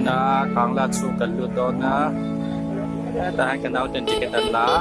ta Kangla chhung kan lut dawn a hetah hian ka nauten ticket an la a.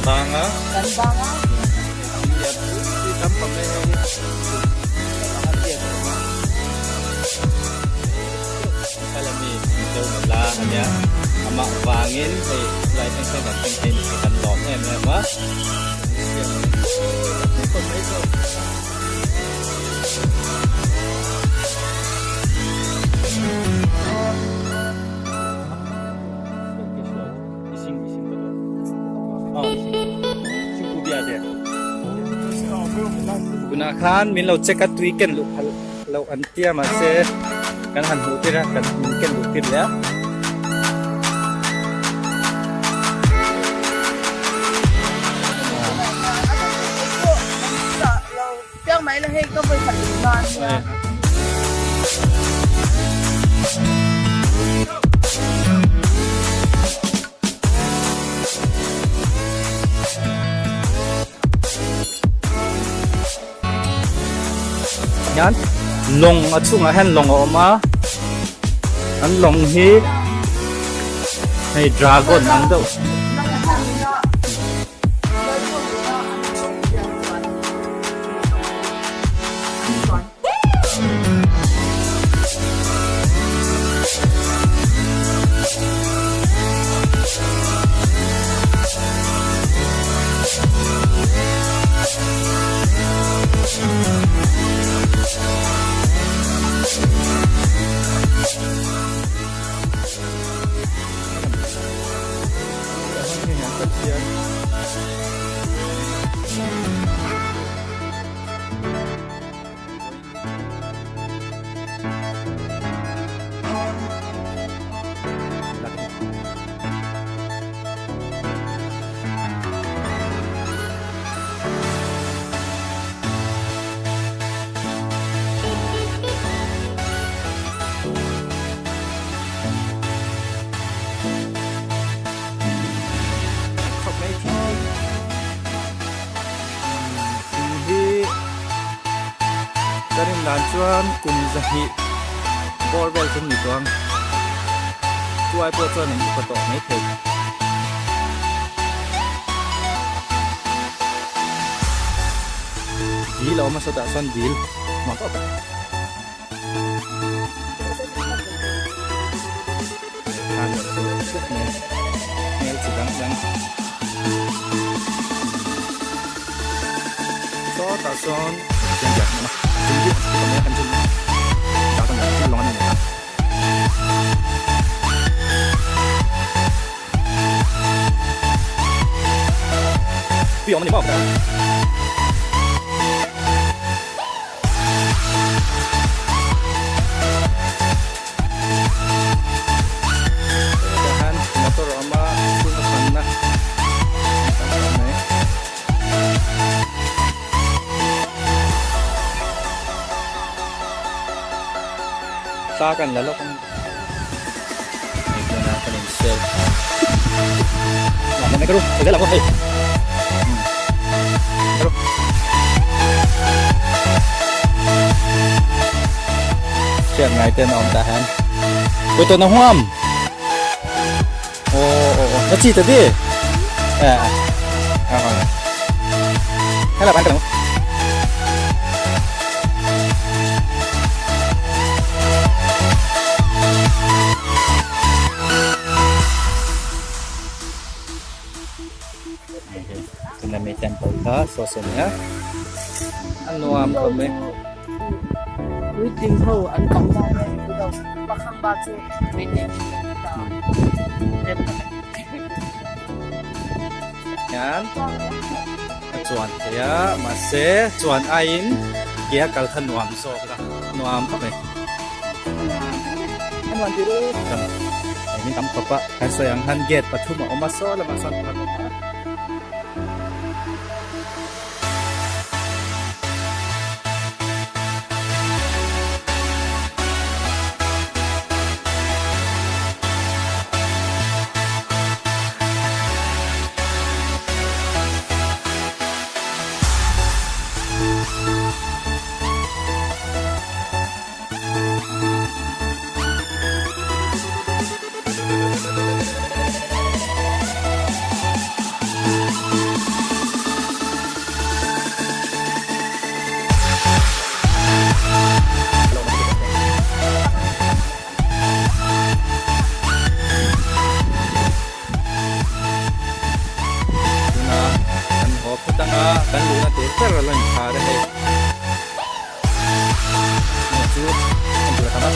Banga Kan banga. Amah vangin hei lai thleng thleng kan thleng thei ni hi kan lawm em em a. Tunah khan min lo check a tui ken luh phal loh an tia mahse kan han hmuh tir a kan min ken luh tir leh a. Hian lawng a chungah hian lawng a awm a an lawng hi hei dragon ang deuh. Thing hi ka rin dan chuan kum zahnih bawr vel chu ni tawh ang chuai pawh chuan an upa tawh maithei. Dil a awm a sawtah sawn dil nuam tawk tak. Hmel chi dang dang sawtah sawn Tui a awm a ni maw? Hetah hian motor a awm a chhung a panna tam tak mai. Thla kan la lawk a ni. Hei tuna kan in sel hei. Hriat ngai ten a awm tah hian pawih tawh na huam aw aw aw na chi ta di eh a helai ban ka lo. Tuna mi temple kha saw saw nia a nuam khawp mai. Puitling ho an tam lai. Hian a chuan thei a mahse chuan aiin ke a kal kha nuam zawk a nuam khawp mai min tam khawp a kan sawi ang khan gate pathum a awm a saw lamah sawn pakhat a awm a. Tuna kan haw phawt anga kan luhna tur ber a lo inkhar a hei. Chu a bula tam a.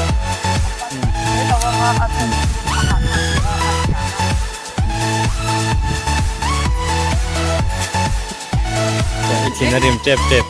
I thin a rim tep tep.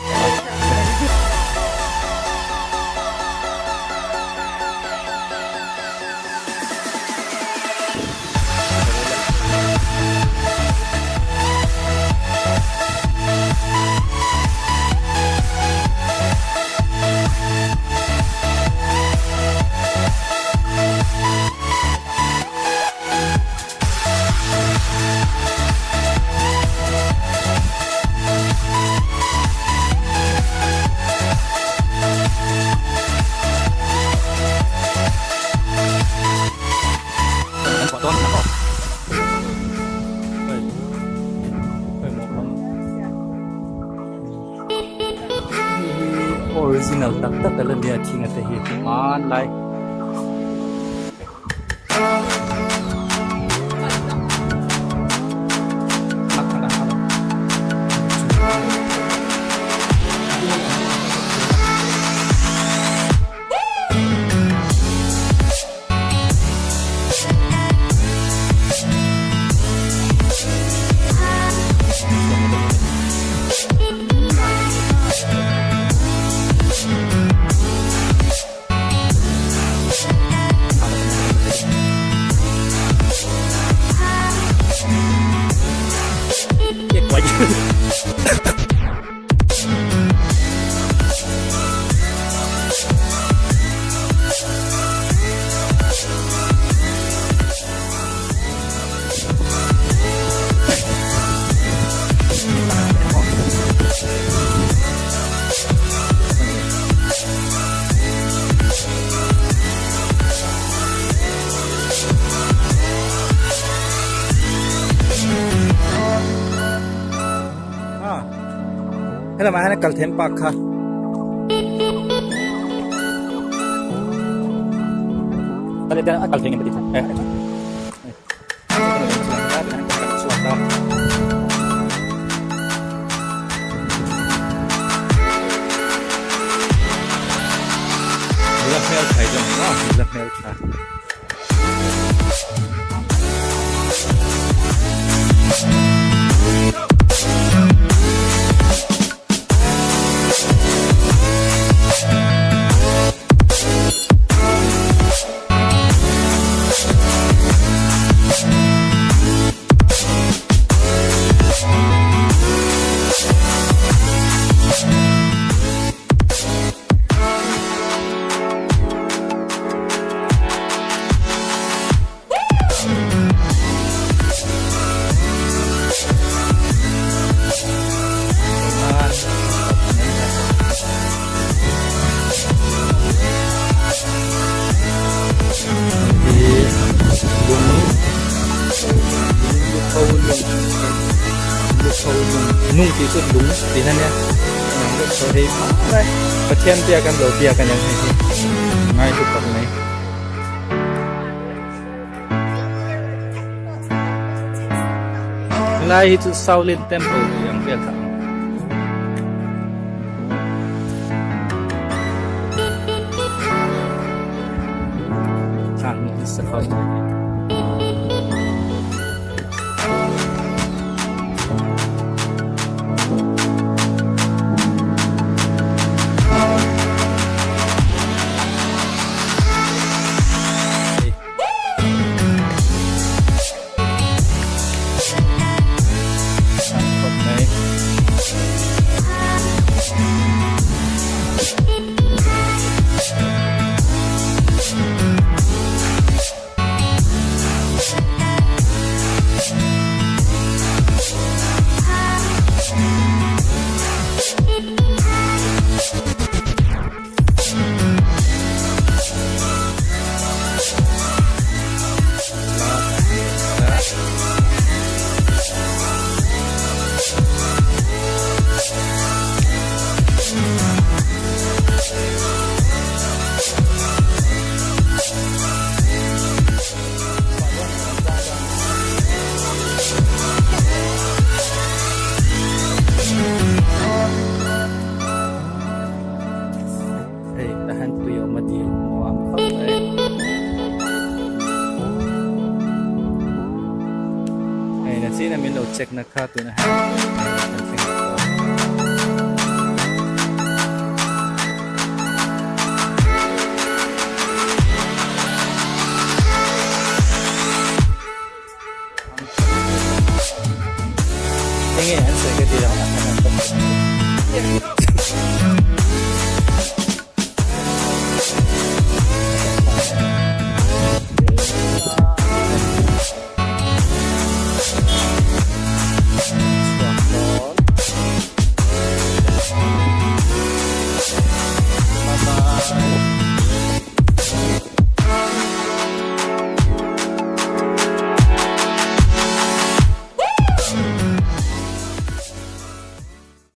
Original tak tak a la nia thing a te hi hmanlai. Helamah hian kal them park kha a kal thei ngem ka ti. Nula hmeltha hi chu ang maw nula hmeltha. Nung tih chu lung tih na nia inang deuh tho hei hmai Pathian biak an lo biak a nia hei hi ngai hlu tak mai. Helai hi chu Shaolin Temple tih ang vel kha ang. nasa khawp mai. Hei tah hian tui a awm a dil nuam khawp mai. Hei nachin a min lo check na kha tunah hian kan thleng tawh. Enge an sawi ka ti ang a.